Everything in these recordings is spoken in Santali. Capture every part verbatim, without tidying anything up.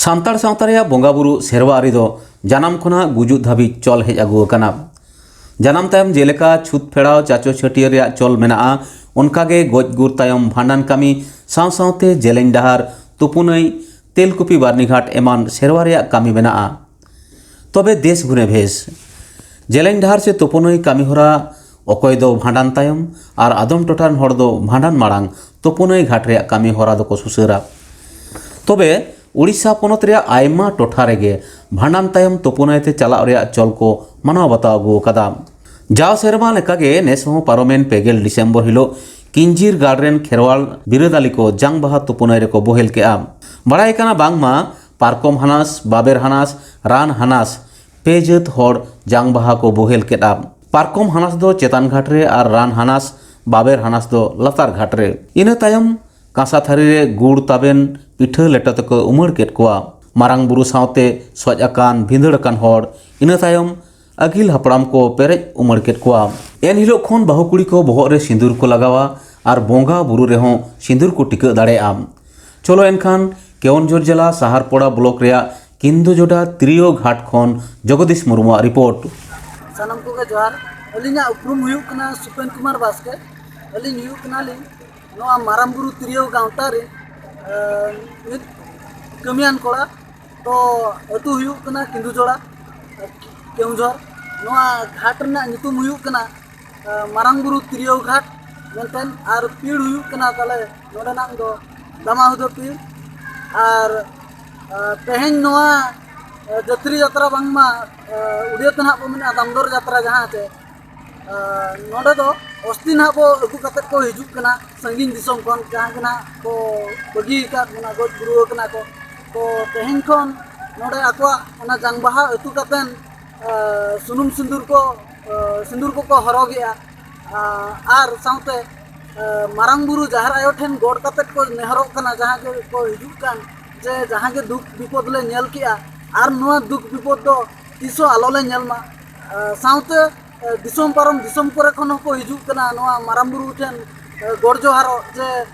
ᱥᱟᱱᱛᱟᱲ ᱥᱟᱶᱛᱟ ᱨᱮᱭᱟᱜ ᱵᱚᱸᱜᱟ ᱵᱩᱨᱩ ᱥᱮᱨᱣᱟ ᱟᱹᱨᱤ ᱫᱚ ᱡᱟᱱᱟᱢ ᱠᱷᱚᱱᱟᱜ ᱜᱩᱡᱩᱜ ᱫᱷᱟᱹᱵᱤᱡ ᱪᱚᱞ ᱦᱮᱡ ᱟᱹᱜᱩ ᱟᱠᱟᱱᱟ᱾ ᱡᱟᱱᱟᱢ ᱛᱟᱭᱚᱢ ᱡᱮᱞᱮᱠᱟ ᱪᱷᱩᱛ ᱯᱷᱮᱲᱟᱣ, ᱪᱟᱪᱚ ᱪᱷᱟᱹᱴᱭᱟᱹᱨ ᱨᱮᱭᱟᱜ ᱪᱚᱞ ᱢᱮᱱᱟᱜᱼᱟ, ᱚᱱᱠᱟᱜᱮ ᱜᱚᱡ ᱜᱩᱨ ᱛᱟᱭᱚᱢ ᱵᱷᱟᱸᱰᱟᱱ ᱠᱟᱹᱢᱤ ᱥᱟᱶ ᱥᱟᱶᱛᱮ ᱡᱮᱞᱮᱧ ᱰᱟᱦᱟᱨ, ᱛᱩᱯᱩᱱᱟᱹᱭ, ᱛᱮᱞᱠᱩᱯᱤ ᱵᱟᱨᱱᱤᱜᱷᱟᱴ ᱮᱢᱟᱱ ᱥᱮᱨᱣᱟ ᱨᱮᱭᱟᱜ ᱠᱟᱹᱢᱤ ᱢᱮᱱᱟᱜᱼᱟ᱾ ᱛᱚᱵᱮ ᱫᱮᱥ ᱜᱩᱱᱮ ᱵᱷᱮᱥ᱾ ᱡᱮᱞᱮᱧ ᱰᱟᱦᱟᱨ ᱥᱮ ᱛᱩᱯᱩᱱᱟᱹᱭ ᱠᱟᱹᱢᱤ ᱦᱚᱨᱟ ᱚᱠᱚᱭ ᱫᱚ ᱵᱷᱟᱸᱰᱟᱱ ᱛᱟᱭᱚᱢ ᱟᱨ ᱟᱫᱚᱢ ᱴᱚᱴᱷᱟ ᱨᱮᱱ ᱦᱚᱲ ᱫᱚ ᱵᱷᱟᱸᱰᱟᱱ ᱢᱟᱲᱟᱝ ᱛᱩᱯᱩᱱᱟᱹᱭ ᱜᱷᱟᱴ ᱨᱮᱭᱟᱜ ᱠᱟᱹᱢᱤ ᱦᱚᱨᱟ ᱫᱚᱠᱚ ᱥᱩᱥᱟᱹᱨᱟ᱾ ᱛᱚᱵᱮ ᱩᱲᱤᱥᱥᱟ ᱯᱚᱱᱚᱛ ᱨᱮᱭᱟᱜ ᱟᱭᱢᱟ ᱴᱚᱴᱷᱟ ᱨᱮᱜᱮ ᱵᱷᱟᱸᱰᱟᱱ ᱛᱟᱭᱚᱢ ᱛᱩᱯᱩᱱᱟᱹᱭ ᱛᱮ ᱪᱟᱞᱟᱜ ᱨᱮᱭᱟᱜ ᱪᱚᱞ ᱠᱚ ᱢᱟᱱᱟᱣ ᱵᱟᱛᱟᱣ ᱟᱹᱜᱩ ᱟᱠᱟᱫᱟ᱾ ᱡᱟᱣ ᱥᱮᱨᱢᱟ ᱞᱮᱠᱟᱜᱮ ᱱᱮᱥ ᱦᱚᱸ ᱯᱟᱨᱚᱢᱮᱱ ᱯᱮ ᱜᱮᱞ ᱰᱤᱥᱮᱢᱵᱚᱨ ᱦᱤᱞᱳᱜ ᱠᱤᱧᱡᱤᱨ ᱜᱟᱲ ᱨᱮᱱ ᱠᱷᱮᱨᱣᱟᱞ ᱵᱤᱨᱟᱹᱫᱟᱞᱤ ᱠᱚ ᱡᱟᱝ ᱵᱟᱦᱟ ᱛᱩᱯᱩᱱᱟᱹᱭ ᱨᱮᱠᱚ ᱵᱚᱦᱮᱞ ᱠᱮᱫᱼᱟ᱾ ᱵᱟᱲᱟᱭ ᱠᱟᱱᱟ ᱵᱟᱝᱢᱟ ᱯᱟᱨᱠᱚᱢ ᱦᱟᱱᱟᱥ, ᱵᱟᱵᱮᱨ ᱦᱟᱱᱟᱥ, ᱨᱟᱱ ᱦᱟᱱᱟᱥ, ᱯᱮ ᱡᱟᱹᱛ ᱦᱚᱲ ᱡᱟᱝ ᱵᱟᱦᱟ ᱠᱚ ᱵᱚᱦᱮᱞ ᱠᱮᱫᱼᱟ᱾ ᱯᱟᱨᱠᱚᱢ ᱦᱟᱱᱟᱥ ᱫᱚ ᱪᱮᱛᱟᱱ ᱜᱷᱟᱴ ᱨᱮ ᱟᱨ ᱨᱟᱱ ᱦᱟᱱᱟᱥ, ᱵᱟᱵᱮᱨ ᱦᱟᱱᱟᱥ ᱫᱚ ᱞᱟᱛᱟᱨ ᱜᱷᱟᱴ ᱨᱮ᱾ ᱤᱱᱟᱹ ᱛᱟᱭᱚᱢ ᱠᱟᱸᱥᱟ ᱛᱷᱟᱹᱨᱤ ᱨᱮ ᱜᱩᱲ, ᱛᱟᱵᱮᱱ, ᱯᱤᱴᱷᱟᱹ ᱞᱮᱴᱚ ᱛᱮᱠᱚ ᱩᱢᱟᱹᱲ ᱠᱮᱫ ᱠᱚᱣᱟ᱾ ᱢᱟᱨᱟᱝ ᱵᱩᱨᱩ ᱥᱟᱶᱛᱮ ᱥᱚᱡ ᱟᱠᱟᱱ, ᱵᱷᱤᱸᱫᱟᱹᱲ ᱟᱠᱟᱱ ᱦᱚᱲ, ᱤᱱᱟᱹ ᱛᱟᱭᱚᱢ ᱟᱹᱜᱤᱞ ᱦᱟᱯᱲᱟᱢ ᱠᱚ ᱯᱮᱨᱮᱡ ᱩᱢᱟᱹᱲ ᱠᱮᱫ ᱠᱚᱣᱟ᱾ ᱮᱱ ᱦᱤᱞᱳᱜ ᱠᱷᱚᱱ ᱵᱟᱹᱦᱩ ᱠᱩᱲᱤ ᱠᱚ ᱵᱚᱦᱚᱜ ᱨᱮ ᱥᱤᱸᱫᱩᱨ ᱠᱚ ᱞᱟᱜᱟᱣᱟ ᱟᱨ ᱵᱚᱸᱜᱟ ᱵᱩᱨᱩ ᱨᱮᱦᱚᱸ ᱥᱤᱸᱫᱩᱨ ᱠᱚ ᱴᱤᱠᱟᱹᱜ ᱫᱟᱲᱮᱭᱟᱜᱼᱟ᱾ ᱪᱚᱞᱚ ᱮᱱᱠᱷᱟᱱ ᱠᱮᱣᱚᱱᱡᱷᱚᱨ ᱡᱮᱞᱟ ᱥᱟᱦᱟᱨᱯᱚᱲᱟ ᱵᱞᱚᱠ ᱨᱮᱭᱟᱜ ᱠᱤᱱᱫᱩᱡᱚᱰᱟ ᱛᱤᱨᱭᱳ ᱜᱷᱟᱴ ᱠᱷᱚᱱ ᱡᱚᱜᱚᱫᱤᱥ ᱢᱩᱨᱢᱩᱣᱟᱜ ᱨᱤᱯᱳᱨᱴ᱾ ᱥᱟᱱᱟᱢ ᱠᱚᱜᱮ ᱡᱚᱦᱟᱨ᱾ ᱟᱹᱞᱤᱧᱟᱜ ᱩᱯᱨᱩᱢ ᱦᱩᱭᱩᱜ ᱠᱟᱱᱟ ᱥᱩᱯᱮᱱ ᱠᱩᱢᱟᱨ ᱵᱟᱥᱠᱮ᱾ ᱟᱹᱞᱤᱧ ᱦᱩᱭᱩᱜ ᱠᱟᱱᱟᱞᱤᱧ ᱱᱚᱣᱟ ᱢᱟᱨᱟᱝ ᱵᱩᱨᱩ ᱛᱤᱨᱭᱳ ᱜᱟᱶᱛᱟ ᱨᱮ, ᱮᱸ, ᱢᱤᱫ ᱠᱟᱹᱢᱤᱭᱟᱱ ᱠᱚᱲᱟ᱾ ᱛᱚ ᱟᱹᱛᱩ ᱦᱩᱭᱩᱜ ᱠᱟᱱᱟ ᱠᱤᱸᱫᱩᱡᱚᱲᱟ, ᱠᱮᱣᱚᱱᱡᱷᱚᱨ᱾ ᱱᱚᱣᱟ ᱜᱷᱟᱴ ᱨᱮᱱᱟᱜ ᱧᱩᱛᱩᱢ ᱦᱩᱭᱩᱜ ᱠᱟᱱᱟ, ᱮᱸ, ᱢᱟᱨᱟᱝ ᱵᱩᱨᱩ ᱛᱤᱨᱭᱳ ᱜᱷᱟᱴ ᱢᱮᱱᱛᱮ, ᱟᱨ ᱯᱤᱲ ᱦᱩᱭᱩᱜ ᱠᱟᱱᱟ ᱛᱟᱞᱮ ᱱᱚᱰᱮᱱᱟᱜ ᱫᱚ ᱫᱟᱢᱟᱦᱩᱫᱟᱹ ᱯᱤᱲ᱾ ᱟᱨ, ᱮᱸ, ᱛᱮᱦᱮᱧ ᱱᱚᱣᱟ, ᱮᱸ, ᱡᱟᱹᱛᱨᱤ ᱡᱟᱛᱨᱟ ᱵᱟᱝᱢᱟ, ᱮᱸ, ᱩᱰᱤᱭᱟᱹ ᱛᱮ ᱱᱟᱦᱟᱜ ᱵᱚ ᱢᱮᱱᱟ ᱫᱟᱢᱫᱚᱨ ᱡᱟᱛᱨᱟ, ᱡᱟᱦᱟᱸ ᱪᱮ ᱟᱨ ᱱᱚᱰᱮ ᱫᱚ ᱚᱥᱛᱤ ᱱᱟᱦᱟᱜ ᱵᱚ ᱟᱹᱜᱩ ᱠᱟᱛᱮᱫ ᱠᱚ ᱦᱤᱡᱩᱜ ᱠᱟᱱᱟ ᱥᱟᱺᱜᱤᱧ ᱫᱤᱥᱚᱢ ᱠᱷᱚᱱ, ᱡᱟᱦᱟᱸ ᱜᱮ ᱱᱟᱦᱟᱜ ᱠᱚ ᱵᱟᱹᱜᱤ ᱟᱠᱟᱫ ᱵᱚᱱᱟ, ᱜᱚᱡ ᱜᱩᱨᱩ ᱟᱠᱟᱱᱟ ᱠᱚ᱾ ᱛᱚ ᱛᱮᱦᱮᱧ ᱠᱷᱚᱱ ᱱᱚᱰᱮ ᱟᱠᱚᱣᱟᱜ ᱚᱱᱟ ᱡᱟᱝ ᱵᱟᱦᱟ ᱟᱹᱛᱩ ᱠᱟᱛᱮᱫ, ᱟᱨ ᱥᱩᱱᱩᱢ ᱥᱤᱸᱫᱩᱨ ᱠᱚ, ᱟᱨ ᱥᱤᱸᱫᱩᱨ ᱠᱚᱠᱚ ᱦᱚᱨᱚᱜᱮᱜᱼᱟ᱾ ᱟᱨ, ᱟᱨ ᱥᱟᱶᱛᱮ, ᱟᱨ ᱢᱟᱨᱟᱝ ᱵᱩᱨᱩ ᱡᱟᱦᱮᱨ ᱟᱭᱳ ᱴᱷᱮᱱ ᱜᱚᱰ ᱠᱟᱛᱮᱫ ᱠᱚ ᱱᱮᱦᱚᱨᱚᱜ ᱠᱟᱱᱟ, ᱡᱟᱦᱟᱸ ᱜᱮ ᱠᱚ ᱦᱤᱡᱩᱜ ᱠᱟᱱ, ᱡᱮ ᱡᱟᱦᱟᱸ ᱜᱮ ᱫᱩᱠ ᱵᱤᱯᱚᱫ ᱞᱮ ᱧᱮᱞ ᱠᱮᱜᱼᱟ, ᱟᱨ ᱱᱚᱣᱟ ᱫᱩᱠ ᱵᱤᱯᱚᱫ ᱫᱚ ᱛᱤᱥ ᱦᱚᱸ ᱟᱞᱚ ᱞᱮ ᱧᱮᱞ ᱢᱟ᱾ ᱟᱨ ᱥᱟᱶᱛᱮ ᱮ, ᱫᱤᱥᱚᱢ ᱯᱟᱨᱚᱢ ᱫᱤᱥᱚᱢ ᱠᱚᱨᱮ ᱠᱷᱚᱱ ᱦᱚᱸᱠᱚ ᱦᱤᱡᱩᱜ ᱠᱟᱱᱟ ᱱᱚᱣᱟ ᱢᱟᱨᱟᱝ ᱵᱩᱨᱩ ᱴᱷᱮᱱ, ᱮ, ᱜᱚᱰ ᱡᱚᱦᱟᱨᱚᱜ, ᱡᱮ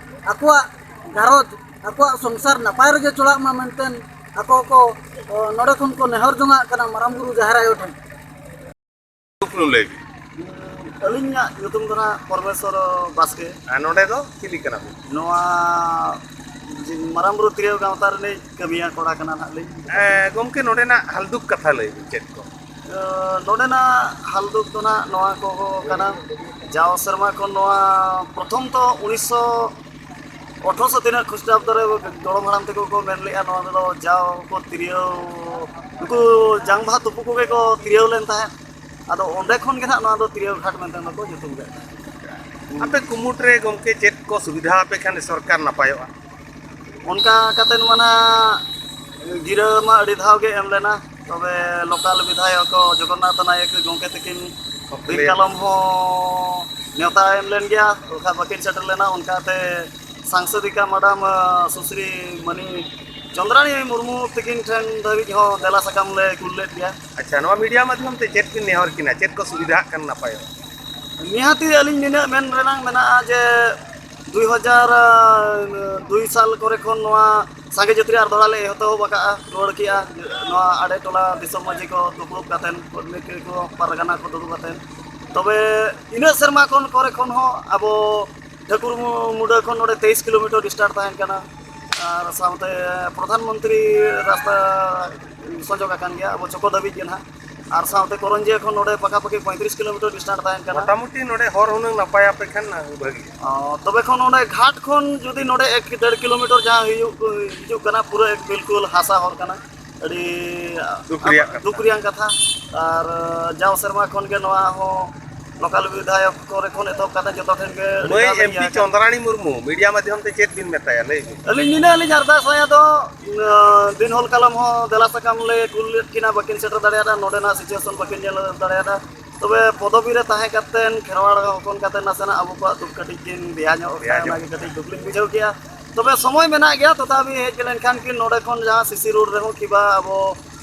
ᱟᱠᱚᱣᱟᱜ ᱜᱷᱟᱨᱚᱸᱡᱽ, ᱟᱠᱚᱣᱟᱜ ᱥᱚᱝᱥᱟᱨ ᱱᱟᱯᱟᱭ ᱨᱮᱜᱮ ᱪᱟᱞᱟᱜ ᱢᱟ ᱢᱮᱱᱛᱮ ᱟᱠᱚ ᱠᱚ, ᱚ, ᱱᱚᱰᱮ ᱠᱷᱚᱱ ᱠᱚ ᱱᱮᱦᱚᱨ ᱡᱚᱝᱟᱜ ᱠᱟᱱᱟ ᱢᱟᱨᱟᱝ ᱵᱩᱨᱩ ᱡᱟᱦᱮᱨ ᱟᱭᱳ ᱴᱷᱮᱱ᱾ ᱩᱯᱨᱩᱢ ᱞᱟᱹᱭ ᱵᱤᱱ᱾ ᱟᱹᱞᱤᱧᱟᱜ ᱧᱩᱛᱩᱢ ᱫᱚ ᱱᱟᱦᱟᱜ ᱯᱚᱨᱢᱮᱥᱣᱚᱨ ᱵᱟᱥᱠᱮ᱾ ᱟᱨ ᱱᱚᱰᱮ ᱫᱚ ᱪᱤᱞᱤ ᱠᱟᱱᱟ ᱵᱤᱱ? ᱱᱚᱣᱟ ᱡᱮ ᱢᱟᱨᱟᱝ ᱵᱩᱨᱩ ᱛᱤᱨᱭᱳ ᱜᱟᱶᱛᱟ ᱨᱤᱱᱤᱡ ᱠᱟᱹᱢᱤᱭᱟᱹ ᱠᱚᱲᱟ ᱠᱟᱱᱟ ᱱᱟᱦᱟᱜ ᱞᱤᱧ᱾ ᱮ, ᱜᱚᱢᱠᱮ, ᱱᱚᱰᱮᱱᱟᱜ ᱦᱟᱞᱫᱩᱠ ᱠᱟᱛᱷᱟ ᱞᱟᱹᱭ ᱵᱤᱱ, ᱪᱮᱫ ᱠᱚ? ᱟᱹ, ᱱᱚᱰᱮᱱᱟᱜ ᱦᱟᱞᱫᱩᱠ ᱫᱚ ᱱᱟᱦᱟᱜ ᱱᱚᱣᱟ ᱠᱚ ᱠᱟᱱᱟ, ᱡᱟᱣ ᱥᱮᱨᱢᱟ ᱠᱷᱚᱱ ᱱᱚᱣᱟ ᱯᱨᱚᱛᱷᱚᱢ ᱛᱚ ᱩᱱᱤᱥᱥᱚ ᱟᱴᱷᱨᱚᱥᱚ ᱛᱤᱱᱟᱹᱜ ᱠᱷᱨᱤᱥᱴᱟᱵᱫᱚ ᱨᱮ ᱜᱚᱲᱚᱢ ᱦᱟᱲᱟᱢ ᱛᱟᱠᱚ ᱠᱚ ᱢᱮᱱ ᱞᱮᱫᱼᱟ, ᱱᱚᱣᱟ ᱨᱮᱫᱚ ᱡᱟᱣ ᱠᱚ ᱛᱤᱨᱭᱳ, ᱱᱩᱠᱩ ᱡᱟᱝ ᱵᱟᱦᱟ ᱛᱩᱯᱩ ᱠᱚᱜᱮ ᱠᱚ ᱛᱤᱨᱭᱳ ᱞᱮᱱ ᱛᱟᱦᱮᱸᱫ᱾ ᱟᱫᱚ ᱚᱸᱰᱮ ᱠᱷᱚᱱ ᱜᱮ ᱱᱟᱦᱟᱜ ᱱᱚᱣᱟ ᱫᱚ ᱛᱤᱨᱭᱳ ᱜᱷᱟᱴ ᱢᱮᱱᱛᱮ ᱫᱚᱠᱚ ᱧᱩᱛᱩᱢ ᱞᱮᱫ ᱛᱟᱦᱮᱸᱫ᱾ ᱟᱯᱮ ᱠᱩᱢᱩᱴ ᱨᱮ, ᱜᱚᱢᱠᱮ, ᱪᱮᱫ ᱠᱚ ᱥᱩᱵᱤᱫᱷᱟ ᱟᱯᱮ ᱠᱷᱟᱱ ᱥᱚᱨᱠᱟᱨ ᱱᱟᱯᱟᱭᱚᱜᱼᱟ? ᱚᱱᱠᱟ ᱠᱟᱛᱮᱫ ᱢᱟ ᱱᱟᱦᱟᱜ ᱜᱤᱨᱟᱹ ᱢᱟ ᱟᱹᱰᱤ ᱫᱷᱟᱣ ᱜᱮ ᱮᱢ ᱞᱮᱱᱟ, ᱛᱚᱵᱮ ᱞᱳᱠᱟᱞ ᱵᱤᱫᱷᱟᱭᱚᱠ ᱡᱚᱜᱚᱱᱱᱟᱛᱷ ᱱᱟᱭᱮᱠ ᱜᱚᱢᱠᱮ ᱛᱟᱹᱠᱤᱱ ᱫᱤᱱ ᱠᱟᱞᱚᱢ ᱦᱚᱸ ᱱᱮᱣᱛᱟ ᱮᱢ ᱞᱮᱱ ᱜᱮᱭᱟ, ᱵᱟᱠᱷᱟᱡ ᱵᱟᱹᱠᱤᱱ ᱥᱮᱴᱮᱨ ᱞᱮᱱᱟ᱾ ᱚᱱᱠᱟᱛᱮ ᱥᱟᱝᱥᱚᱫᱤᱠᱟ ᱢᱟᱰᱟᱢ, ᱟᱸ, ᱥᱩᱥᱨᱤ ᱢᱟᱹᱱᱤ ᱪᱚᱸᱫᱽᱨᱟᱬᱤ ᱢᱩᱨᱢᱩ ᱛᱤᱠᱤᱱ ᱴᱷᱮᱱ ᱫᱷᱟᱹᱵᱤᱡ ᱦᱚᱸ ᱫᱮᱞᱟ ᱥᱟᱠᱟᱢ ᱞᱮ ᱠᱩᱞ ᱞᱮᱫ ᱜᱮᱭᱟ᱾ ᱟᱪᱪᱷᱟ, ᱱᱚᱣᱟ ᱢᱤᱰᱤᱭᱟ ᱢᱟᱫᱽᱫᱷᱚᱢ ᱛᱮ ᱪᱮᱫ ᱵᱤᱱ ᱱᱮᱦᱚᱨ ᱠᱤᱱᱟ, ᱪᱮᱫ ᱠᱚ ᱥᱩᱵᱤᱫᱷᱟᱜ ᱠᱷᱟᱱ ᱱᱟᱯᱟᱭᱚᱜᱼᱟ? ᱱᱤᱦᱟᱹᱛᱤ ᱟᱹᱞᱤᱧ ᱱᱤᱱᱟᱹᱜ ᱢᱮᱱ ᱨᱮᱱᱟᱜ ᱢᱮᱱᱟᱜᱼᱟ ᱡᱮ ᱫᱩᱭ ᱦᱟᱡᱟᱨ ᱫᱩᱭ ᱥᱟᱞ ᱠᱚᱨᱮ ᱠᱷᱚᱱ ᱱᱚᱣᱟ ᱥᱟᱸᱜᱮ ᱡᱟᱹᱛᱤ ᱟᱨ ᱫᱚᱦᱲᱟ ᱞᱮ ᱮᱛᱚᱦᱚᱵ ᱟᱠᱟᱫᱼᱟ, ᱨᱩᱣᱟᱹᱲ ᱠᱮᱜᱼᱟ᱾ ᱱᱚᱣᱟ ᱟᱲᱮ ᱴᱚᱞᱟ ᱫᱤᱥᱚᱢ ᱢᱟᱹᱡᱷᱤ ᱠᱚ ᱫᱩᱯᱲᱩᱵ ᱠᱟᱛᱮᱫ, ᱠᱚᱢᱤᱴᱤ ᱠᱚ, ᱯᱟᱨᱜᱟᱱᱟ ᱠᱚ ᱫᱩᱲᱩᱵ ᱠᱟᱛᱮᱫ, ᱛᱚᱵᱮ ᱤᱱᱟᱹᱜ ᱥᱮᱨᱢᱟ ᱠᱷᱚᱱ ᱠᱚᱨᱮ ᱠᱷᱚᱱ ᱦᱚᱸ ᱟᱵᱚ ᱴᱷᱟᱹᱠᱩᱨ ᱢᱩ-, ᱢᱩᱰᱟᱹ ᱠᱷᱚᱱ ᱱᱚᱰᱮ ᱛᱮᱭᱤᱥ ᱠᱤᱞᱳᱢᱤᱴᱟᱨ ᱰᱤᱥᱴᱟᱱᱥ ᱛᱟᱦᱮᱱ ᱠᱟᱱᱟ, ᱟᱨ ᱥᱟᱶᱛᱮ ᱯᱨᱚᱫᱷᱟᱱ ᱢᱚᱱᱛᱨᱤ ᱨᱟᱥᱛᱟ ᱥᱚᱡᱚᱜ ᱟᱠᱟᱱ ᱜᱮᱭᱟ ᱟᱵᱚ ᱪᱚᱠᱚ ᱫᱷᱟᱹᱵᱤᱡ ᱜᱮ ᱱᱟᱦᱟᱜ, ᱟᱨ ᱥᱟᱶᱛᱮ ᱠᱚᱨᱚᱧᱡᱤᱭᱟᱹ ᱠᱷᱚᱱ ᱱᱚᱰᱮ ᱯᱟᱠᱟ ᱯᱟᱠᱤ ᱯᱚᱸᱭᱛᱨᱤᱥ ᱠᱤᱞᱳᱢᱤᱴᱟᱨ ᱰᱤᱥᱴᱟᱱᱥ ᱛᱟᱦᱮᱱ ᱠᱟᱱᱟ᱾ ᱢᱚᱴᱟᱢᱩᱴᱤ ᱱᱚᱰᱮ ᱦᱚᱨ ᱦᱩᱱᱟᱹᱝ ᱱᱟᱯᱟᱭ ᱟᱯᱮ ᱠᱷᱟᱱ ᱵᱷᱟᱹᱜᱤ᱾ ᱚ, ᱛᱚᱵᱮ ᱠᱷᱚᱱ ᱚᱸᱰᱮ ᱜᱷᱟᱴ ᱠᱷᱚᱱ ᱡᱩᱫᱤ ᱱᱚᱰᱮ ᱮᱠ ᱰᱮᱲ ᱠᱤᱞᱳᱢᱤᱴᱟᱨ ᱡᱟᱦᱟᱸ ᱦᱩᱭᱩᱜ, ᱦᱤᱡᱩᱜ ᱠᱟᱱᱟ, ᱯᱩᱨᱟᱹ ᱮᱠ ᱵᱤᱞᱠᱩᱞ ᱦᱟᱥᱟ ᱦᱚᱨ ᱠᱟᱱᱟ᱾ ᱟᱹᱰᱤ ᱫᱩᱠ ᱨᱮᱭᱟᱜ ᱠᱟᱛᱷᱟ᱾ ᱫᱩᱠ ᱨᱮᱭᱟᱜ ᱠᱟᱛᱷᱟ᱾ ᱟᱨ ᱡᱟᱣ ᱥᱮᱨᱢᱟ ᱠᱷᱚᱱ ᱜᱮ ᱱᱚᱣᱟ ᱦᱚᱸ ᱞᱳᱠᱟᱞ ᱵᱤᱫᱷᱟᱭᱚᱠ ᱠᱚᱨᱮ ᱠᱷᱚᱱ ᱮᱛᱚᱦᱚᱵ ᱠᱟᱛᱮ ᱡᱚᱛᱚ ᱴᱷᱮᱱ ᱜᱮ ᱟᱹᱰᱤ ᱢᱟᱹᱭ ᱫᱟᱣ ᱞᱮ ᱮᱢ ᱯᱤ ᱧᱟᱢ ᱟᱠᱟᱫᱟ᱾ ᱪᱚᱸᱫᱽᱨᱟᱬᱤ ᱢᱩᱨᱢᱩ ᱢᱤᱰᱤᱭᱟ ᱢᱟᱫᱽᱫᱷᱚᱢ ᱛᱮ ᱪᱮᱫ ᱵᱤᱱ ᱢᱮᱛᱟᱭᱟ, ᱞᱟᱹᱭ ᱵᱤᱱ? ᱟᱹᱞᱤᱧ ᱱᱤᱱᱟᱹᱜ ᱞᱤᱧ ᱟᱨᱫᱟᱥ ᱟᱭᱟ ᱫᱚ, ᱟᱸ, ᱫᱤᱱ ᱦᱚᱞ ᱠᱟᱞᱚᱢ ᱦᱚᱸ ᱫᱮᱞᱟ ᱥᱟᱠᱟᱢ ᱞᱮ ᱠᱩᱞ ᱞᱮᱫ ᱠᱤᱱᱟ, ᱵᱟᱹᱠᱤᱱ ᱥᱮᱴᱮᱨ ᱫᱟᱲᱮᱭᱟᱫᱟ, ᱱᱚᱰᱮᱱᱟᱜ situation ᱵᱟᱹᱠᱤᱱ ᱧᱮᱞ ᱫᱟᱲᱮᱭᱟᱫᱟ᱾ ᱛᱚᱵᱮ ᱯᱚᱫᱚᱵᱤ ᱨᱮ ᱛᱟᱦᱮᱸ ᱠᱟᱛᱮ, ᱠᱷᱮᱨᱣᱟᱲ ᱦᱚᱯᱚᱱ ᱠᱟᱛᱮ ᱱᱟᱥᱮᱱᱟᱜ ᱟᱵᱚ ᱠᱚᱣᱟᱜ ᱫᱩᱠ ᱠᱟᱹᱴᱤᱡ ᱠᱤᱱ ᱫᱮᱭᱟ ᱧᱚᱜ ᱫᱮᱭᱟ ᱠᱟᱜᱼᱟ, ᱧᱚᱜ᱾ ᱚᱱᱟᱜᱮ ᱠᱟᱹᱴᱤᱡ ᱫᱩᱠ ᱞᱤᱧ ᱵᱩᱡᱷᱟᱹᱣ ᱠᱮᱜᱼᱟ᱾ ᱛᱚᱵᱮ ᱥᱚᱢᱚᱭ ᱢᱮᱱᱟᱜ ᱜᱮᱭᱟ, ᱛᱚᱛᱷᱟᱯᱤ ᱦᱮᱡ ᱞᱮᱱᱠᱷᱟᱱ ᱠᱤᱱ ᱱᱚᱰᱮ ᱠᱷᱚᱱ ᱡᱟᱦᱟᱸ ᱥᱤᱥᱤ ᱨᱳᱰ ᱨᱮᱦᱚᱸ ᱠᱤᱵᱟ ᱟᱵᱚ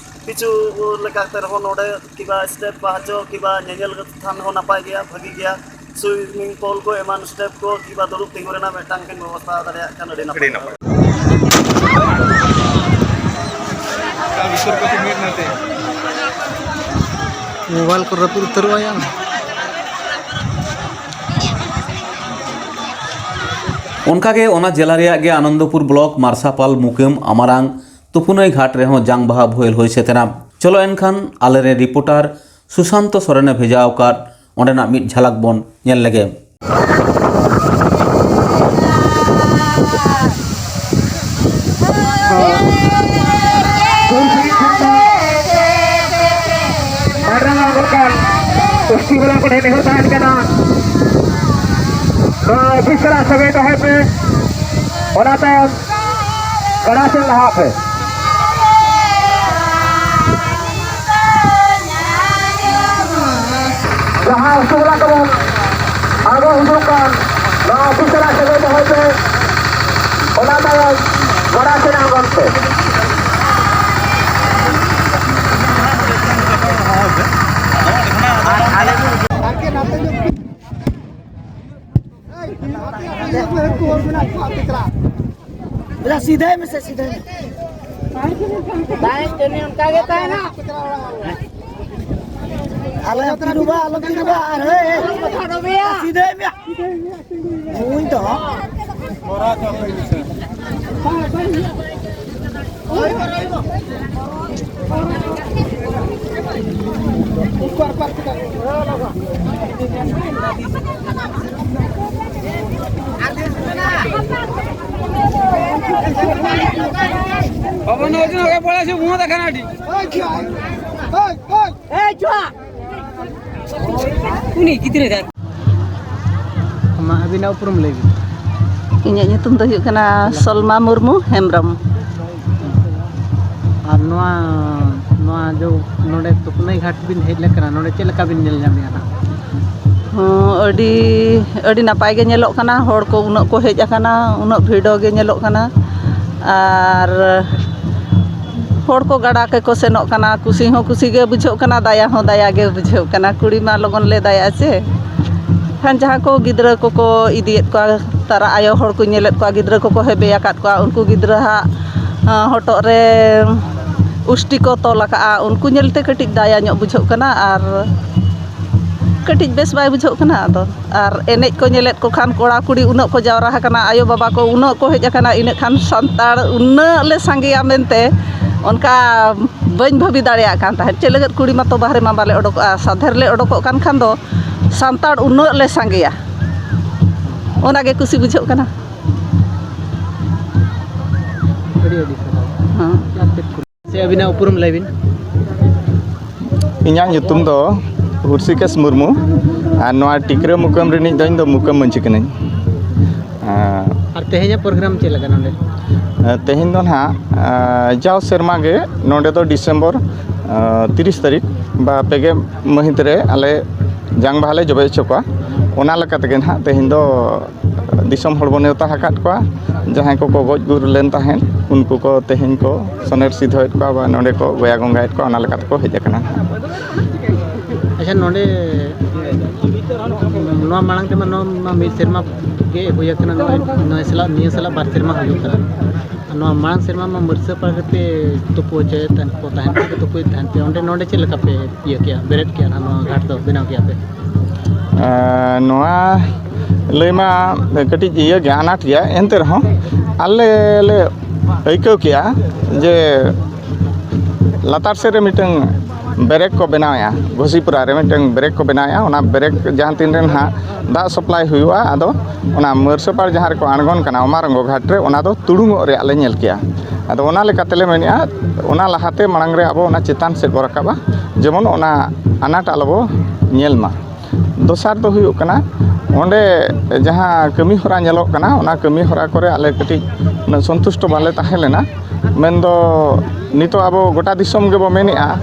ᱯᱤᱪᱷᱩ ᱞᱮᱠᱟᱛᱮ ᱨᱮᱦᱚᱸ ᱱᱚᱰᱮ ᱠᱤᱵᱟ step ᱯᱟᱦᱟᱪᱚ ᱠᱤᱵᱟ ᱧᱮᱧᱮᱞ ᱛᱷᱟᱱ ᱦᱚᱸ ᱱᱟᱯᱟᱭ ᱜᱮᱭᱟ, ᱵᱷᱟᱹᱜᱤ ᱜᱮᱭᱟ᱾ ᱥᱩᱭᱢᱤᱝ ᱯᱩᱞ ᱠᱚ ᱮᱢᱟᱱ ᱥᱴᱮᱯ ᱠᱚ ᱠᱤᱝᱵᱟ ᱫᱩᱲᱩᱵ ᱛᱤᱸᱜᱩ ᱨᱮᱱᱟᱜ ᱢᱤᱫᱴᱟᱝ ᱠᱤᱱ ᱵᱮᱵᱚᱥᱛᱷᱟ ᱫᱟᱲᱮᱭᱟᱜ ᱠᱷᱟᱱ ᱟᱹᱰᱤ ᱱᱟᱯᱟᱭ᱾ ᱟᱹᱰᱤ ᱱᱟᱯᱟᱭ᱾ ᱢᱳᱵᱟᱭᱤᱞ ᱠᱚ ᱨᱟᱹᱯᱩᱫ ᱩᱛᱟᱹᱨᱚᱜᱼᱟ ᱭᱟ᱾ ᱚᱱᱠᱟᱜᱮ ᱚᱱᱟ ᱡᱮᱞᱟ ᱨᱮᱭᱟᱜ ᱜᱮ ᱟᱱᱚᱱᱫᱚᱯᱩᱨ ᱵᱞᱚᱠ ᱢᱟᱨᱥᱟᱯᱟᱞ ᱢᱩᱠᱟᱹᱢ ᱟᱢᱟᱨᱟᱝ ᱛᱩᱯᱩᱱᱟᱹᱭ ᱜᱷᱟᱴ ᱨᱮᱦᱚᱸ ᱡᱟᱝ ᱵᱟᱦᱟ ᱵᱷᱩᱭᱟᱹᱞ ᱦᱩᱭ ᱥᱮᱴᱮᱨᱟ᱾ ᱪᱚᱞᱚ ᱮᱱᱠᱷᱟᱱ ᱟᱞᱮᱨᱮᱱ ᱨᱤᱯᱳᱨᱴᱟᱨ ᱥᱩᱥᱟᱱᱛᱚ ᱥᱚᱨᱮᱱᱮ ᱵᱷᱮᱡᱟ ᱟᱠᱟᱫ ᱚᱸᱰᱮᱱᱟᱜ ᱢᱤᱫ ᱡᱷᱟᱞᱟᱠ ᱵᱚᱱ ᱧᱮᱞ ᱞᱮᱜᱮ᱾ ᱢᱟᱨᱟᱝ ᱟᱬᱜᱚᱱ ᱠᱟᱱ ᱮᱥ ᱴᱤ ᱵᱟᱞᱟ ᱠᱚ ᱴᱷᱮᱱ ᱱᱮᱦᱚᱨ ᱛᱟᱦᱮᱱ ᱠᱟᱱᱟ, ᱱᱚᱣᱟ ᱚᱯᱷᱤᱥ ᱥᱟᱞᱟᱜ ᱥᱟᱹᱜᱟᱹᱭ ᱫᱚᱦᱚᱭ ᱯᱮ᱾ ᱚᱱᱟ ᱛᱟᱭᱚᱢ ᱜᱟᱰᱟ ᱥᱮᱫ ᱞᱟᱦᱟᱜ ᱯᱮ᱾ ᱡᱟᱦᱟᱸ ᱟᱹᱛᱩ ᱚᱲᱟᱜ ᱛᱟᱵᱚᱱ ᱟᱬᱜᱚ ᱦᱤᱡᱩᱜ ᱠᱟᱱ, ᱱᱚᱣᱟ ᱚᱯᱷᱤᱥ ᱥᱟᱞᱟᱜ ᱥᱟᱹᱜᱟᱹᱭ ᱫᱚᱦᱚᱭ ᱯᱮ᱾ ᱚᱱᱟ ᱛᱟᱭᱚᱢ ᱜᱟᱰᱟ ᱥᱮᱫ ᱟᱬᱜᱚᱱ ᱯᱮ᱾ ᱵᱚᱞᱮ ᱥᱤᱫᱷᱟᱹᱭ ᱢᱮᱥᱮ, ᱥᱤᱫᱷᱟᱹᱭ ᱢᱮ᱾ ᱵᱟᱝ, ᱡᱟᱹᱱᱤᱡ ᱚᱱᱠᱟ ᱜᱮ ᱛᱟᱦᱮᱱᱟ᱾ ᱟᱞᱮ ᱛᱤᱨᱩᱵᱟ, ᱟᱞᱮ ᱛᱤᱨᱩᱵᱟ, ᱟᱨ ᱦᱳᱭ, ᱥᱤᱫᱷᱟᱹᱭ ᱢᱮ᱾ ᱩᱱᱤ ᱫᱚ᱾ ᱯᱚᱵᱚᱱ ᱚᱨᱡᱩᱱ ᱦᱚᱲ ᱯᱚᱲᱟ ᱥᱮ ᱢᱩᱸ ᱫᱮᱠᱷᱟᱱᱟ ᱟᱹᱰᱤ᱾ ᱩᱱᱤ ᱜᱤᱫᱽᱨᱟᱹ ᱫᱚ᱾ ᱟᱢᱟᱜ, ᱟᱹᱵᱤᱱᱟᱜ ᱩᱯᱨᱩᱢ ᱞᱟᱹᱭ ᱵᱤᱱ᱾ ᱤᱧᱟᱹᱜ ᱧᱩᱛᱩᱢ ᱫᱚ ᱦᱩᱭᱩᱜ ᱠᱟᱱᱟ ᱥᱚᱞᱢᱟ ᱢᱩᱨᱢᱩ ᱦᱮᱢᱵᱨᱚᱢ᱾ ᱟᱨ ᱱᱚᱣᱟ, ᱱᱚᱣᱟ ᱡᱚ ᱱᱚᱰᱮ ᱛᱩᱯᱱᱟᱹᱭ ᱜᱷᱟᱴ ᱵᱤᱱ ᱦᱮᱡ ᱞᱮᱱ ᱠᱟᱱᱟ, ᱱᱚᱰᱮ ᱪᱮᱫ ᱞᱮᱠᱟ ᱵᱤᱱ ᱧᱮᱞ ᱧᱟᱢᱮᱜᱼᱟ ᱱᱟᱦᱟᱜ? ᱦᱚᱸ, ᱟᱹᱰᱤ, ᱟᱹᱰᱤ ᱱᱟᱯᱟᱭ ᱜᱮ ᱧᱮᱞᱚᱜ ᱠᱟᱱᱟ᱾ ᱦᱚᱲ ᱠᱚ ᱩᱱᱟᱹᱜ ᱠᱚ ᱦᱮᱡ ᱟᱠᱟᱱᱟ, ᱩᱱᱟᱹᱜ ᱵᱷᱤᱲ ᱜᱮ ᱧᱮᱞᱚᱜ ᱠᱟᱱᱟ᱾ ᱟᱨ ᱦᱚᱲ ᱠᱚ ᱜᱟᱰᱟ ᱛᱮᱠᱚ ᱥᱮᱱᱚᱜ ᱠᱟᱱᱟ, ᱠᱩᱥᱤ ᱦᱚᱸ ᱠᱩᱥᱤ ᱜᱮ ᱵᱩᱡᱷᱟᱹᱜ ᱠᱟᱱᱟ, ᱫᱟᱭᱟ ᱦᱚᱸ ᱫᱟᱭᱟ ᱜᱮ ᱵᱩᱡᱷᱟᱹᱜ ᱠᱟᱱᱟ᱾ ᱠᱩᱲᱤ ᱢᱟ ᱞᱚᱜᱚᱱ ᱞᱮ ᱫᱟᱭᱟᱜᱼᱟ ᱥᱮ᱾ ᱠᱷᱟᱱ ᱡᱟᱦᱟᱸ ᱠᱚ ᱜᱤᱫᱽᱨᱟᱹ ᱠᱚᱠᱚ ᱤᱫᱤᱭᱮᱫ ᱠᱚᱣᱟ, ᱛᱟᱨᱟ ᱟᱭᱳ ᱦᱚᱲ ᱠᱚ ᱧᱮᱞᱮᱫ ᱠᱚᱣᱟ, ᱜᱤᱫᱽᱨᱟᱹ ᱠᱚᱠᱚ ᱦᱮᱵᱮ ᱟᱠᱟᱫ ᱠᱚᱣᱟ, ᱩᱱᱠᱩ ᱜᱤᱫᱽᱨᱟᱹ ᱦᱟᱸᱜ ᱦᱚᱴᱚᱜ ᱨᱮ ᱩᱥᱴᱤ ᱠᱚ ᱛᱚᱞ ᱟᱠᱟᱫᱼᱟ, ᱩᱱᱠᱩ ᱧᱮᱞᱛᱮ ᱠᱟᱹᱴᱤᱡ ᱫᱟᱭᱟ ᱧᱚᱜ ᱵᱩᱡᱷᱟᱹᱜ ᱠᱟᱱᱟ᱾ ᱟᱨ ᱠᱟᱹᱴᱤᱡ ᱵᱮᱥ ᱵᱟᱭ ᱵᱩᱡᱷᱟᱹᱜ ᱠᱟᱱᱟ᱾ ᱟᱫᱚ ᱟᱨ ᱮᱱᱮᱡ ᱠᱚ ᱧᱮᱞᱮᱫ ᱠᱚ ᱠᱷᱟᱱ, ᱠᱚᱲᱟ ᱠᱩᱲᱤ ᱩᱱᱟᱹᱜ ᱠᱚ ᱡᱟᱣᱨᱟ ᱟᱠᱟᱱᱟ, ᱟᱭᱳ ᱵᱟᱵᱟ ᱠᱚ ᱩᱱᱟᱹᱜ ᱠᱚ ᱦᱮᱡ ᱟᱠᱟᱱᱟ, ᱤᱱᱟᱹᱜ ᱠᱷᱟᱱ ᱥᱟᱱᱛᱟᱲ ᱩᱱᱟᱹᱜ ᱞᱮ ᱥᱟᱸᱜᱮᱭᱟ ᱢᱮᱱᱛᱮ ᱚᱱᱠᱟ ᱵᱟᱹᱧ ᱵᱷᱟᱹᱵᱤ ᱫᱟᱲᱮᱭᱟᱜ ᱠᱟᱱ ᱛᱟᱦᱮᱸᱫ᱾ ᱪᱮᱫ ᱞᱟᱹᱜᱤᱫ ᱠᱩᱲᱤ ᱢᱟᱛᱚ ᱵᱟᱦᱨᱮ ᱢᱟ ᱵᱟᱞᱮ ᱚᱰᱚᱠᱚᱜᱼᱟ, ᱥᱟᱫᱷᱮ ᱨᱮᱞᱮ ᱚᱰᱚᱠᱚᱜ ᱠᱟᱱ ᱠᱷᱟᱱ ᱫᱚ ᱥᱟᱱᱛᱟᱲ ᱩᱱᱟᱹᱜ ᱞᱮ ᱥᱟᱸᱜᱮᱭᱟ, ᱚᱱᱟᱜᱮ ᱠᱩᱥᱤ ᱵᱩᱡᱷᱟᱹᱜ ᱠᱟᱱᱟ᱾ ᱟᱹᱰᱤ ᱟᱹᱰᱤ ᱥᱟᱨᱦᱟᱣ᱾ ᱦᱮᱸ᱾ ᱥᱮ ᱟᱹᱵᱤᱱᱟᱜ ᱩᱯᱨᱩᱢ ᱞᱟᱹᱭ ᱵᱤᱱ᱾ ᱤᱧᱟᱹᱜ ᱧᱩᱛᱩᱢ ᱫᱚ ᱦᱩᱨᱥᱤᱠᱮᱥ ᱢᱩᱨᱢᱩ᱾ ᱟᱨ ᱱᱚᱣᱟ ᱴᱤᱠᱨᱟᱹ ᱢᱩᱠᱟᱹᱢ ᱨᱤᱱᱤᱡ ᱫᱚ ᱤᱧ ᱫᱚ ᱢᱩᱠᱟᱹᱢ ᱢᱟᱹᱡᱷᱤ ᱠᱟᱹᱱᱟᱹᱧ᱾ ᱟᱨ ᱟᱨ ᱛᱮᱦᱮᱧᱟᱜ ᱯᱨᱳᱜᱨᱟᱢ ᱪᱮᱫ ᱞᱮᱠᱟ ᱱᱚᱰᱮ? ᱛᱮᱦᱮᱧ ᱫᱚ ᱱᱟᱦᱟᱜ ᱡᱟᱣ ᱥᱮᱨᱢᱟ ᱜᱮ ᱱᱚᱰᱮ ᱫᱚ ᱰᱤᱥᱮᱢᱵᱚᱨ ᱛᱤᱨᱤᱥ ᱛᱟᱹᱨᱤᱠᱷ ᱵᱟ ᱯᱮᱜᱮ ᱢᱟᱹᱦᱤᱛ ᱨᱮ ᱟᱞᱮ ᱡᱟᱝ ᱵᱟᱦᱟ ᱞᱮ ᱡᱚᱵᱮ ᱦᱚᱪᱚ ᱠᱚᱣᱟ᱾ ᱚᱱᱟ ᱞᱮᱠᱟ ᱛᱮᱜᱮ ᱱᱟᱦᱟᱜ ᱛᱮᱦᱮᱧ ᱫᱚ ᱫᱤᱥᱚᱢ ᱦᱚᱲ ᱵᱚᱱ ᱱᱮᱣᱛᱟ ᱟᱠᱟᱫ ᱠᱚᱣᱟ᱾ ᱡᱟᱦᱟᱸᱭ ᱠᱚᱠᱚ ᱜᱚᱡ ᱜᱩᱨ ᱞᱮᱱ ᱛᱟᱦᱮᱸᱫ, ᱩᱱᱠᱩ ᱠᱚ ᱛᱮᱦᱮᱧ ᱠᱚ ᱥᱚᱱᱮᱨ ᱥᱤᱫᱷᱟᱹᱣᱮᱫ ᱠᱚᱣᱟ ᱵᱟ ᱱᱚᱰᱮ ᱠᱚ ᱜᱚᱭᱟ ᱜᱚᱸᱜᱟᱭᱮᱫ ᱠᱚᱣᱟ, ᱚᱱᱟ ᱞᱮᱠᱟ ᱛᱮᱠᱚ ᱦᱮᱡ ᱟᱠᱟᱱᱟ᱾ ᱟᱪᱪᱷᱟ, ᱱᱚᱰᱮ ᱱᱚᱣᱟ ᱢᱟᱲᱟᱝ ᱛᱮᱢᱟ ᱱᱚᱣᱟ ᱢᱟ ᱢᱤᱫ ᱥᱮᱨᱢᱟ ᱜᱮ ᱦᱩᱭ ᱟᱠᱟᱱᱟ, ᱱᱚᱜᱼᱚᱭ ᱱᱚᱣᱟ ᱥᱟᱞᱟᱜ, ᱱᱤᱭᱟᱹ ᱥᱟᱞᱟᱜ ᱵᱟᱨ ᱥᱮᱨᱢᱟ ᱦᱩᱭᱩᱜ ᱠᱟᱱᱟ᱾ ᱟᱨ ᱱᱚᱣᱟ ᱢᱟᱲᱟᱝ ᱥᱮᱨᱢᱟ ᱢᱟ ᱢᱟᱹᱨᱥᱟᱹ ᱯᱟᱲ ᱨᱮᱯᱮ ᱛᱩᱯᱩ ᱦᱚᱪᱚᱭᱮᱫ ᱛᱟᱦᱮᱸᱫ ᱠᱚ, ᱛᱟᱦᱮᱸᱫ ᱯᱮ ᱛᱩᱯᱩᱭᱮᱫ ᱛᱟᱦᱮᱸᱫ ᱯᱮ, ᱚᱸᱰᱮ ᱱᱚᱰᱮ ᱪᱮᱫ ᱞᱮᱠᱟ ᱯᱮ ᱤᱭᱟᱹ ᱠᱮᱜᱼᱟ, ᱵᱮᱨᱮᱫ ᱠᱮᱜᱼᱟ ᱱᱚᱣᱟ ᱜᱷᱟᱴ ᱫᱚ, ᱵᱮᱱᱟᱣ ᱠᱮᱜᱼᱟ ᱯᱮ? ᱟᱨ ᱱᱚᱣᱟ ᱞᱟᱹᱭ ᱢᱟ ᱠᱟᱹᱴᱤᱡ ᱤᱭᱟᱹ ᱜᱮᱭᱟ, ᱟᱱᱟᱴ ᱜᱮᱭᱟ, ᱮᱱᱛᱮ ᱨᱮᱦᱚᱸ ᱟᱞᱮ ᱞᱮ ᱟᱹᱭᱠᱟᱹᱣ ᱠᱮᱜᱼᱟ ᱡᱮ ᱞᱟᱛᱟᱨ ᱥᱮᱫ ᱨᱮ ᱢᱤᱫᱴᱟᱝ ᱵᱨᱮᱠ ᱠᱚ ᱵᱮᱱᱟᱣᱮᱫᱼᱟ, ᱜᱷᱩᱥᱤᱯᱩᱨᱟ ᱨᱮ ᱢᱤᱫᱴᱟᱝ ᱵᱨᱮᱠ ᱠᱚ ᱵᱮᱱᱟᱣᱮᱫᱼᱟ᱾ ᱚᱱᱟ ᱵᱨᱮᱠ ᱡᱟᱦᱟᱸ ᱛᱤᱱ ᱨᱮ ᱱᱟᱦᱟᱜ ᱫᱟᱜ ᱥᱟᱯᱞᱟᱭ ᱦᱩᱭᱩᱜᱼᱟ, ᱟᱫᱚ ᱚᱱᱟ ᱢᱟᱹᱨᱥᱟᱹᱯᱟᱲ ᱡᱟᱦᱟᱸ ᱨᱮᱠᱚ ᱟᱬᱜᱚᱱ ᱠᱟᱱᱟ ᱚᱢᱟᱨᱚᱝᱜᱚ ᱜᱷᱟᱴ ᱨᱮ, ᱚᱱᱟ ᱫᱚ ᱛᱩᱲᱩᱧᱚᱜ ᱨᱮᱭᱟᱜ ᱞᱮ ᱧᱮᱞ ᱠᱮᱜᱼᱟ᱾ ᱟᱫᱚ ᱚᱱᱟ ᱞᱮᱠᱟ ᱛᱮᱞᱮ ᱢᱮᱱᱮᱫᱼᱟ, ᱚᱱᱟ ᱞᱟᱦᱟᱛᱮ ᱢᱟᱲᱟᱝ ᱨᱮ ᱟᱵᱚ ᱚᱱᱟ ᱪᱮᱛᱟᱱ ᱥᱮᱫ ᱵᱚ ᱨᱟᱠᱟᱵᱼᱟ, ᱡᱮᱢᱚᱱ ᱚᱱᱟ ᱟᱱᱟᱴ ᱟᱞᱚ ᱵᱚ ᱧᱮᱞ ᱢᱟ᱾ ᱫᱚᱥᱟᱨ ᱫᱚ ᱦᱩᱭᱩᱜ ᱠᱟᱱᱟ, ᱚᱸᱰᱮ ᱡᱟᱦᱟᱸ ᱠᱟᱹᱢᱤ ᱦᱚᱨᱟ ᱧᱮᱞᱚᱜ ᱠᱟᱱᱟ, ᱚᱱᱟ ᱠᱟᱹᱢᱤ ᱦᱚᱨᱟ ᱠᱚᱨᱮ ᱟᱞᱮ ᱠᱟᱹᱴᱤᱡ ᱩᱱᱟᱹᱜ ᱥᱚᱱᱛᱩᱥᱴᱚ ᱵᱟᱞᱮ ᱛᱟᱦᱮᱸ ᱞᱮᱱᱟ᱾ ᱢᱮᱱᱫᱚ ᱱᱤᱛᱚᱜ ᱟᱵᱚ ᱜᱚᱴᱟ ᱫᱤᱥᱚᱢ ᱜᱮᱵᱚ ᱢᱮᱱᱮᱫᱼᱟ,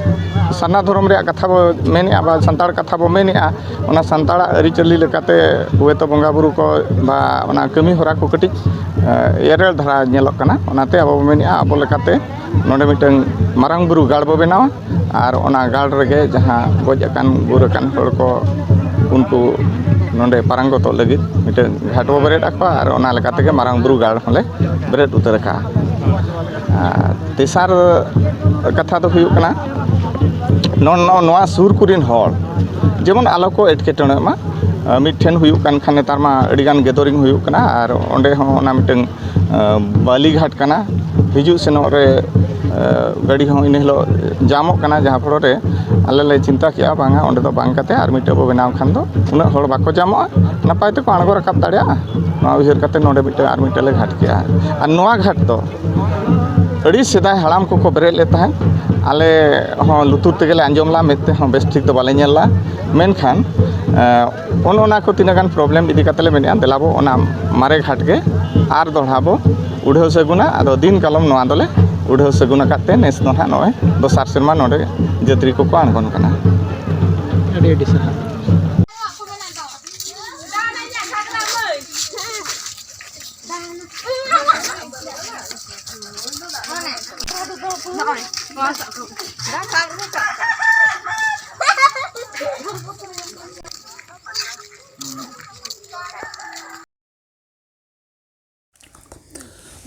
ᱥᱟᱨᱱᱟ ᱫᱷᱚᱨᱚᱢ ᱨᱮᱭᱟᱜ ᱠᱟᱛᱷᱟ ᱵᱚ ᱢᱮᱱᱮᱫᱼᱟ ᱵᱟ ᱥᱟᱱᱛᱟᱲ ᱠᱟᱛᱷᱟ ᱵᱚ ᱢᱮᱱᱮᱫᱼᱟ, ᱚᱱᱟ ᱥᱟᱱᱛᱟᱲᱟᱜ ᱟᱹᱨᱤᱪᱟᱹᱞᱤ ᱞᱮᱠᱟᱛᱮ ᱦᱚᱭᱛᱳ ᱵᱚᱸᱜᱟᱼᱵᱩᱨᱩ ᱠᱚ ᱵᱟ ᱚᱱᱟ ᱠᱟᱹᱢᱤ ᱦᱚᱨᱟ ᱠᱚ ᱠᱟᱹᱴᱤᱡ ᱮᱨᱮᱲ ᱫᱷᱟᱨᱟ ᱧᱮᱞᱚᱜ ᱠᱟᱱᱟ᱾ ᱚᱱᱟᱛᱮ ᱟᱵᱚ ᱵᱚ ᱢᱮᱱᱮᱫᱼᱟ, ᱟᱵᱚ ᱞᱮᱠᱟᱛᱮ ᱱᱚᱰᱮ ᱢᱤᱫᱴᱟᱝ ᱢᱟᱨᱟᱝ ᱵᱩᱨᱩ ᱜᱟᱲ ᱵᱚ ᱵᱮᱱᱟᱣᱟ ᱟᱨ ᱚᱱᱟ ᱜᱟᱲ ᱨᱮᱜᱮ ᱡᱟᱦᱟᱸ ᱜᱚᱡ ᱟᱠᱟᱱ ᱜᱩᱨ ᱟᱠᱟᱱ ᱦᱚᱲ ᱠᱚ, ᱩᱱᱠᱩ ᱱᱚᱰᱮ ᱯᱟᱨᱟᱝᱜᱚᱛᱚᱜ ᱞᱟᱹᱜᱤᱫ ᱢᱤᱫᱴᱟᱝ ᱜᱷᱟᱴ ᱵᱚ ᱵᱮᱨᱮᱫ ᱟᱠᱟᱫᱼᱟ ᱟᱨ ᱚᱱᱟ ᱞᱮᱠᱟ ᱛᱮᱜᱮ ᱢᱟᱨᱟᱝ ᱵᱩᱨᱩ ᱜᱟᱲ ᱦᱚᱸᱞᱮ ᱵᱮᱨᱮᱫ ᱩᱛᱟᱹᱨ ᱟᱠᱟᱫᱼᱟ᱾ ᱟᱨ ᱛᱮᱥᱟᱨ ᱠᱟᱛᱷᱟ ᱫᱚ ᱦᱩᱭᱩᱜ ᱠᱟᱱᱟ, ᱱᱚ-, ᱱᱚ-, ᱱᱚᱣᱟ ᱥᱩᱨ ᱠᱚᱨᱮᱱ ᱦᱚᱲ ᱡᱮᱢᱚᱱ ᱟᱞᱚ ᱠᱚ ᱮᱴᱠᱮᱴᱚᱬᱮᱜ ᱢᱟ᱾ ᱢᱤᱫᱴᱷᱮᱱ ᱦᱩᱭᱩᱜ ᱠᱟᱱ ᱠᱷᱟᱱ ᱱᱮᱛᱟᱨ ᱢᱟ ᱟᱹᱰᱤᱜᱟᱱ ᱜᱮᱫᱟᱨᱤᱝ ᱦᱩᱭᱩᱜ ᱠᱟᱱᱟ ᱟᱨ ᱚᱸᱰᱮ ᱦᱚᱸ ᱚᱱᱟ ᱢᱤᱫᱴᱟᱝ ᱵᱟᱹᱞᱤ ᱜᱷᱟᱴ ᱠᱟᱱᱟ᱾ ᱦᱤᱡᱩᱜ ᱥᱮᱱᱚᱜ ᱨᱮ ᱜᱟᱹᱰᱤ ᱦᱚᱸ ᱤᱱᱟᱹ ᱦᱤᱞᱳᱜ ᱡᱟᱢᱚᱜ ᱠᱟᱱᱟ, ᱡᱟᱦᱟᱸ ᱯᱷᱚᱲᱚ ᱨᱮ ᱟᱞᱮ ᱞᱮ ᱪᱤᱱᱛᱟ ᱠᱮᱜᱼᱟ, ᱵᱟᱝᱟ, ᱚᱸᱰᱮ ᱫᱚ ᱵᱟᱝ ᱠᱟᱛᱮ ᱟᱨ ᱢᱤᱫᱴᱮᱡ ᱵᱚ ᱵᱮᱱᱟᱣ ᱠᱷᱟᱱ ᱫᱚ ᱩᱱᱟᱹᱜ ᱦᱚᱲ ᱵᱟᱠᱚ ᱡᱟᱢᱚᱜᱼᱟ, ᱱᱟᱯᱟᱭ ᱛᱮᱠᱚ ᱟᱬᱜᱚ ᱨᱟᱠᱟᱵ ᱫᱟᱲᱮᱭᱟᱜᱼᱟ᱾ ᱱᱚᱣᱟ ᱩᱭᱦᱟᱹᱨ ᱠᱟᱛᱮ ᱱᱚᱰᱮ ᱢᱤᱫᱴᱮᱱ ᱟᱨ ᱢᱤᱫᱴᱮᱱ ᱞᱮ ᱜᱷᱟᱴ ᱠᱮᱜᱼᱟ᱾ ᱟᱨ ᱱᱚᱣᱟ ᱜᱷᱟᱴ ᱫᱚ ᱟᱹᱰᱤ ᱥᱮᱫᱟᱭ ᱦᱟᱲᱟᱢ ᱠᱚᱠᱚ ᱵᱮᱨᱮᱫ ᱞᱮᱫ ᱛᱟᱦᱮᱸᱫ᱾ ᱟᱞᱮ ᱦᱚᱸ ᱞᱩᱛᱩᱨ ᱛᱮᱜᱮ ᱞᱮ ᱟᱸᱡᱚᱢ ᱞᱟ, ᱢᱮᱫ ᱛᱮᱦᱚᱸ ᱵᱮᱥ ᱴᱷᱤᱠ ᱫᱚ ᱵᱟᱞᱮ ᱧᱮᱞ ᱞᱟ᱾ ᱢᱮᱱᱠᱷᱟᱱ ᱚᱱ ᱚᱱᱟ ᱠᱚ ᱛᱤᱱᱟᱹᱜ ᱜᱟᱱ ᱯᱨᱚᱵᱞᱮᱢ ᱤᱫᱤ ᱠᱟᱛᱮ ᱞᱮ ᱢᱮᱱᱮᱫᱼᱟ, ᱫᱮᱞᱟ ᱵᱚ ᱚᱱᱟ ᱢᱟᱨᱮ ᱜᱷᱟᱴ ᱜᱮ ᱟᱨ ᱫᱚᱦᱲᱟ ᱵᱚ ᱩᱰᱷᱟᱹᱣ ᱥᱟᱹᱜᱩᱱᱟ᱾ ᱟᱫᱚ ᱫᱤᱱ ᱠᱟᱞᱚᱢ ᱱᱚᱣᱟ ᱫᱚᱞᱮ ᱩᱰᱷᱟᱹᱣ ᱥᱟᱹᱜᱩᱱ ᱟᱠᱟᱫ ᱛᱮ ᱱᱮᱥ ᱫᱚ ᱱᱟᱦᱟᱜ ᱱᱚᱜᱼᱚᱭ ᱫᱚᱥᱟᱨ ᱥᱮᱨᱢᱟ ᱱᱚᱰᱮ ᱡᱟᱹᱛᱨᱤ ᱠᱚᱠᱚ ᱟᱬᱜᱚᱱ ᱠᱟᱱᱟ᱾ ᱟᱹᱰᱤ ᱟᱹᱰᱤ ᱥᱟᱨᱦᱟᱣ᱾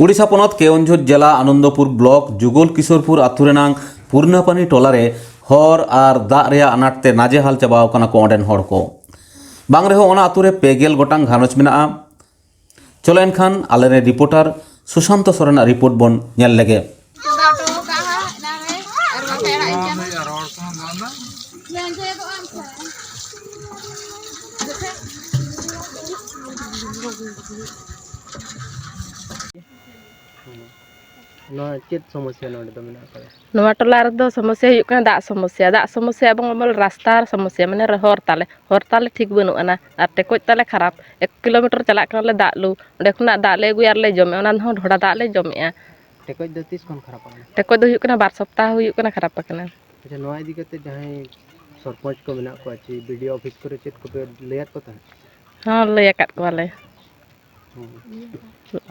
ᱩᱰᱤᱥᱟ ᱯᱚᱱᱚᱛ ᱠᱮᱣᱚᱱᱡᱷᱚᱨ ᱡᱮᱞᱟ ᱟᱱᱚᱱᱫᱚᱯᱩᱨ ᱵᱞᱚᱠ ᱡᱩᱜᱚᱞ ᱠᱤᱥᱳᱨᱯᱩᱨ ᱟᱹᱛᱩ ᱨᱮᱱᱟᱝ ᱯᱩᱨᱱᱟᱯᱟᱱᱤ ᱴᱚᱞᱟ ᱨᱮ ᱦᱚᱨ ᱟᱨ ᱫᱟᱜ ᱨᱮᱭᱟᱜ ᱟᱱᱟᱴ ᱛᱮ ᱱᱟᱡᱮᱦᱟᱞ ᱪᱟᱵᱟᱣ ᱟᱠᱟᱱᱟ ᱠᱚ ᱚᱸᱰᱮᱱ ᱦᱚᱲ ᱠᱚ᱾ ᱵᱟᱝ ᱨᱮᱦᱚᱸ ᱚᱱᱟ ᱟᱹᱛᱩ ᱨᱮ ᱯᱮ ᱜᱮᱞ ᱜᱚᱴᱟᱝ ᱜᱷᱟᱨᱚᱸᱡᱽ ᱢᱮᱱᱟᱜᱼᱟ᱾ ᱪᱚᱞᱚ ᱮᱱᱠᱷᱟᱱ ᱟᱞᱮᱨᱮᱱ ᱨᱤᱯᱳᱨᱴᱟᱨ ᱥᱩᱥᱟᱱᱛᱚ ᱥᱚᱨᱮᱱᱟᱜ ᱨᱤᱯᱳᱨᱴ ᱵᱚᱱ ᱧᱮᱞ ᱞᱮᱜᱮ᱾ ᱱᱚᱣᱟ ᱪᱮᱫ ᱥᱚᱢᱚᱥᱥᱟ ᱱᱚᱰᱮ ᱫᱚ ᱢᱮᱱᱟᱜ ᱟᱠᱟᱫᱟ? ᱱᱚᱣᱟ ᱴᱚᱞᱟ ᱨᱮᱫᱚ ᱥᱚᱢᱚᱥᱥᱟ ᱦᱩᱭᱩᱜ ᱠᱟᱱᱟ ᱫᱟᱜ ᱥᱚᱢᱚᱥᱥᱟ, ᱫᱟᱜ ᱥᱚᱢᱚᱥᱥᱟ ᱮᱵᱚᱝ ᱟᱵᱟᱨ ᱨᱟᱥᱛᱟ ᱥᱚᱢᱚᱥᱥᱟ, ᱢᱟᱱᱮ ᱦᱚᱨ ᱛᱟᱞᱮ, ᱦᱚᱨ ᱛᱟᱞᱮ ᱴᱷᱤᱠ ᱵᱟᱹᱱᱩᱜ ᱟᱱᱟ᱾ ᱟᱨ ᱴᱮᱠᱚᱡ ᱛᱟᱞᱮ ᱠᱷᱟᱨᱟᱯ, ᱮᱠ ᱠᱤᱞᱳᱢᱤᱴᱟᱨ ᱪᱟᱞᱟᱜ ᱠᱟᱱᱟᱞᱮ ᱫᱟᱜ ᱞᱩ, ᱚᱸᱰᱮ ᱠᱷᱚᱱᱟᱜ ᱫᱟᱜ ᱞᱮ ᱟᱹᱜᱩᱭᱟ ᱟᱨ ᱞᱮ ᱡᱚᱢᱮᱜᱼᱟ, ᱚᱱᱟ ᱦᱚᱸ ᱰᱷᱚᱰᱟ ᱫᱟᱜ ᱞᱮ ᱡᱚᱢᱮᱜᱼᱟ᱾ ᱴᱮᱠᱚᱡ ᱫᱚ ᱛᱤᱥ ᱠᱷᱚᱱ ᱠᱷᱟᱨᱟᱯ ᱟᱠᱟᱱᱟ? ᱴᱮᱠᱚᱡ ᱫᱚ ᱦᱩᱭᱩᱜ ᱠᱟᱱᱟ ᱵᱟᱨ ᱥᱚᱯᱛᱟᱦᱚ ᱦᱩᱭᱩᱜ ᱠᱟᱱᱟ ᱠᱷᱟᱨᱟᱯ ᱟᱠᱟᱱᱟ᱾ ᱟᱪᱪᱷᱟ, ᱱᱚᱣᱟ ᱤᱫᱤ ᱠᱟᱛᱮ ᱡᱟᱦᱟᱸᱭ ᱥᱚᱨᱯᱚᱧᱪ ᱠᱚ ᱢᱮᱱᱟᱜ ᱠᱚᱣᱟ ᱪᱮ ᱵᱤ ᱰᱤ ᱳ ᱚᱯᱷᱤᱥ ᱠᱚᱨᱮ ᱪᱮᱫ ᱠᱚᱯᱮ ᱞᱟᱹᱭᱟᱫ ᱠᱚ ᱛᱟᱦᱮᱸᱫ? ᱦᱚᱸ, ᱞᱟᱹᱭ ᱟᱠᱟᱫ ᱠᱚᱣᱟᱞᱮ᱾ ᱦᱚᱸ᱾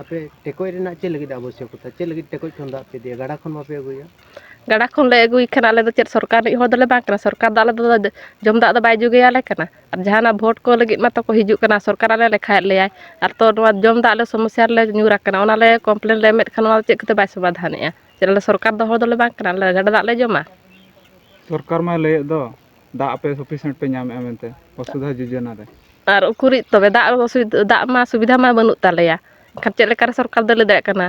ᱟᱯᱮ ᱴᱮᱠᱚᱡ ᱨᱮᱱᱟᱜ ᱪᱮᱫ ᱞᱟᱹᱜᱤᱫ ᱟᱵᱚᱥᱭᱚᱠᱚᱛᱟ? ᱪᱮᱫ ᱞᱟᱹᱜᱤᱫ ᱴᱮᱠᱚᱡ ᱠᱷᱚᱱ ᱫᱟᱜ ᱯᱮ ᱤᱫᱤᱭᱟ? ᱜᱟᱰᱟ ᱠᱷᱚᱱ ᱵᱟᱯᱮ ᱟᱹᱜᱩᱭᱟ? ᱜᱟᱰᱟ ᱠᱷᱚᱱ ᱞᱮ ᱟᱹᱜᱩᱭ ᱠᱷᱟᱱ, ᱟᱞᱮ ᱫᱚ ᱪᱮᱫ ᱥᱚᱨᱠᱟᱨ ᱨᱤᱱᱤᱡ ᱦᱚᱲ ᱫᱚᱞᱮ ᱵᱟᱝ ᱠᱟᱱᱟ᱾ ᱥᱚᱨᱠᱟᱨ ᱫᱚ ᱟᱞᱮ ᱫᱚ ᱡᱚᱢ ᱫᱟᱜ ᱫᱚ ᱵᱟᱭ ᱡᱳᱜᱟᱭᱟᱞᱮ ᱠᱟᱱᱟ᱾ ᱟᱨ ᱡᱟᱦᱟᱱᱟᱜ ᱵᱷᱳᱴ ᱠᱚ ᱞᱟᱹᱜᱤᱫ ᱢᱟᱛᱚ ᱠᱚ ᱦᱤᱡᱩᱜ ᱠᱟᱱᱟ, ᱥᱚᱨᱠᱟᱨ ᱟᱞᱮ ᱞᱮᱠᱷᱟᱭᱮᱫ ᱞᱮᱭᱟᱭ᱾ ᱟᱨ ᱛᱚ ᱱᱚᱣᱟ ᱡᱚᱢ ᱫᱟᱜ ᱞᱮ ᱥᱚᱢᱚᱥᱥᱟ ᱨᱮᱞᱮ ᱧᱩᱨ ᱟᱠᱟᱱᱟ, ᱚᱱᱟ ᱞᱮ complain ᱞᱮ ᱮᱢᱮᱫ ᱠᱷᱟᱱ, ᱚᱱᱟ ᱫᱚ ᱪᱮᱫ ᱠᱚᱛᱮ ᱵᱟᱭ ᱥᱚᱢᱟᱫᱷᱟᱱᱮᱜᱼᱟ? ᱪᱮᱫ ᱟᱞᱮ ᱥᱚᱨᱠᱟᱨ ᱫᱚ ᱦᱚᱲ ᱫᱚᱞᱮ ᱵᱟᱝ ᱠᱟᱱᱟ, ᱟᱞᱮ ᱜᱟᱰᱟ ᱫᱟᱜ ᱞᱮ ᱡᱚᱢᱟ? ᱥᱚᱨᱠᱟᱨ ᱢᱟᱭ ᱞᱟᱹᱭᱮᱫ ᱫᱚ ᱫᱟᱜ ᱟᱯᱮ sufficient ᱯᱮ ᱧᱟᱢᱮᱫᱼᱟ ᱢᱮᱱᱛᱮ ᱵᱚᱥᱩᱫᱷᱟ ᱡᱳᱡᱚᱱᱟ ᱨᱮ᱾ ᱟᱨ ᱩᱠᱩᱨᱤᱡ ᱛᱚᱵᱮ ᱫᱟᱜ ᱚᱥᱩᱵᱤᱫᱷᱟ, ᱫᱟᱜ ᱢᱟ ᱥᱩᱵᱤᱫᱷᱟ ᱢᱟ ᱵᱟᱹᱱᱩᱜ ᱛᱟᱞᱮᱭᱟ, ᱮᱱᱠᱷᱟᱱ ᱪᱮᱫ ᱞᱮᱠᱟᱨᱮ ᱥᱚᱨᱠᱟᱨ ᱫᱚ ᱞᱟᱹᱭ ᱫᱟᱲᱮᱭᱟᱜ ᱠᱟᱱᱟ?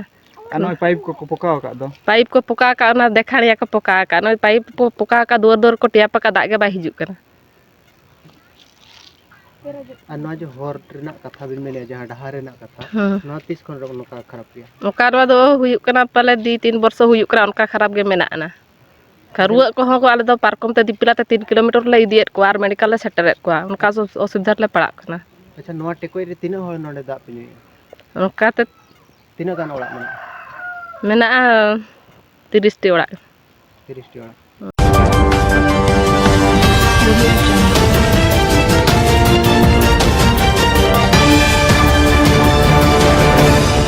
ᱟᱨ ᱱᱚᱜᱼᱚᱭ ᱯᱟᱭᱤᱯ ᱠᱚᱠᱚ ᱯᱚᱠᱟᱣ ᱟᱠᱟᱫ ᱫᱚ᱾ ᱯᱟᱭᱤᱯ ᱠᱚ ᱯᱚᱠᱟᱣ ᱟᱠᱟᱫ, ᱚᱱᱟ ᱫᱮᱠᱷᱟᱲᱤᱭᱟ ᱠᱚ ᱯᱚᱠᱟᱣ ᱟᱠᱟᱫ, ᱱᱚᱜᱼᱚᱭ ᱯᱟᱭᱤᱯ ᱠᱚ ᱯᱚᱠᱟᱣ ᱟᱠᱟᱫ, ᱫᱩᱣᱟᱹᱨ ᱫᱩᱣᱟᱹᱨ ᱠᱚ ᱴᱮᱯ ᱟᱠᱟᱫ, ᱫᱟᱜ ᱜᱮ ᱵᱟᱭ ᱦᱤᱡᱩᱜ ᱠᱟᱱᱟ᱾ ᱟᱨ ᱱᱚᱣᱟ ᱡᱮ ᱦᱚᱨ ᱨᱮᱱᱟᱜ ᱠᱟᱛᱷᱟ ᱵᱤᱱ ᱢᱮᱱᱮᱫᱼᱟ, ᱡᱟᱦᱟᱸ ᱰᱟᱦᱟᱨ ᱨᱮᱱᱟᱜ ᱠᱟᱛᱷᱟ, ᱦᱮᱸ᱾ ᱱᱚᱣᱟ ᱛᱤᱥ ᱠᱷᱚᱱ ᱱᱚᱝᱠᱟ ᱠᱷᱟᱨᱟᱯ ᱜᱮᱭᱟ? ᱚᱱᱠᱟ ᱱᱚᱣᱟ ᱫᱚ ᱦᱩᱭᱩᱜ ᱠᱟᱱᱟ ᱯᱟᱞᱮ ᱫᱩᱭ ᱛᱤᱱ ᱵᱚᱨᱥᱚ ᱦᱩᱭᱩᱜ ᱠᱟᱱᱟ, ᱚᱱᱠᱟ ᱠᱷᱟᱨᱟᱯ ᱜᱮ ᱢᱮᱱᱟᱜ ᱟᱱᱟ᱾ ᱠᱷᱟᱱ ᱟᱪᱪᱷᱟ᱾ ᱨᱩᱣᱟᱹᱜ ᱠᱚᱦᱚᱸ ᱠᱚ, ᱟᱞᱮ ᱫᱚ ᱯᱟᱨᱠᱚᱢ ᱛᱮ ᱫᱤᱯᱤᱞ ᱟᱛᱮ ᱛᱤᱱ ᱠᱤᱞᱳᱢᱤᱴᱟᱨ ᱞᱮ ᱤᱫᱤᱭᱮᱫ ᱠᱚᱣᱟ ᱟᱨ ᱢᱮᱰᱤᱠᱮᱞ ᱞᱮ ᱥᱮᱴᱮᱨᱮᱫ ᱠᱚᱣᱟ, ᱚᱱᱠᱟ ᱚᱥᱩ-, ᱚᱥᱩᱵᱤᱫᱷᱟ ᱨᱮᱞᱮ ᱯᱟᱲᱟᱜ ᱠᱟᱱᱟ᱾ ᱟᱪᱪᱷᱟ, ᱱᱚᱣᱟ ᱴᱮᱠᱚᱡ ᱨᱮ ᱛᱤᱱᱟᱹᱜ ᱦᱚᱲ ᱱᱚᱰᱮ ᱫᱟᱜ ᱯᱮ ᱧᱩᱭᱮᱫᱼᱟ? ᱚᱱᱠᱟᱛᱮ ᱛᱤᱱᱟᱹᱜ ᱜᱟᱱ ᱚᱲᱟᱜ ᱢᱮᱱᱟᱜᱼᱟ? ᱢᱮᱱᱟᱜᱼᱟ ᱛᱤᱨᱤᱥ ᱴᱤ ᱚᱲᱟᱜ᱾ ᱛᱤᱨᱤᱥ ᱴᱤ ᱚᱲᱟᱜ᱾